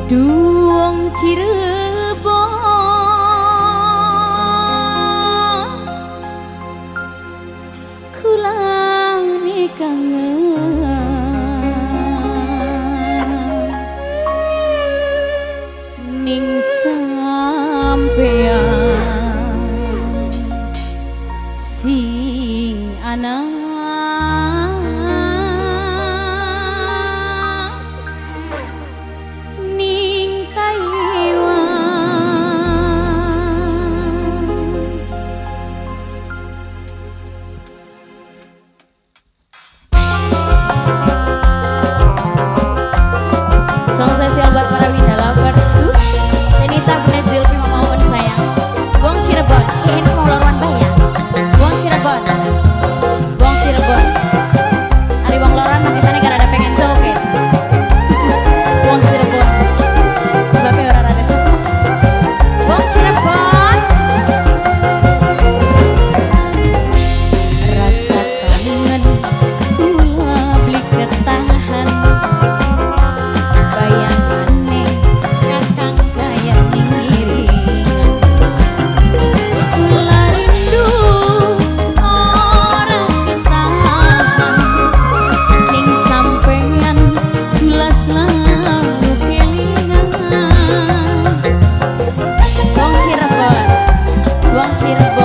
Duong Cirebon kulane kangen ning sampeyan sing ana ning Taiwan. Song spesial buat para Winda Loversku. Denita, Bunda Zilpi, Mama Uun sayang. Wong Cirebon, ini mau loruan bay ya. Wong Cirebon, Wong Cirebon. Ari wong loruan makitane karena ada pengen joget. Wong Cirebon, sebabnya orang rada sesek. Wong Cirebon. Rasa kangen kula beli ketahan. Bayangane kakang kaya ngiringan. Kula rindu ora ketahan. Ning sampeyan kula selalu kelingan. Wong Cirebon, Wong Cirebon.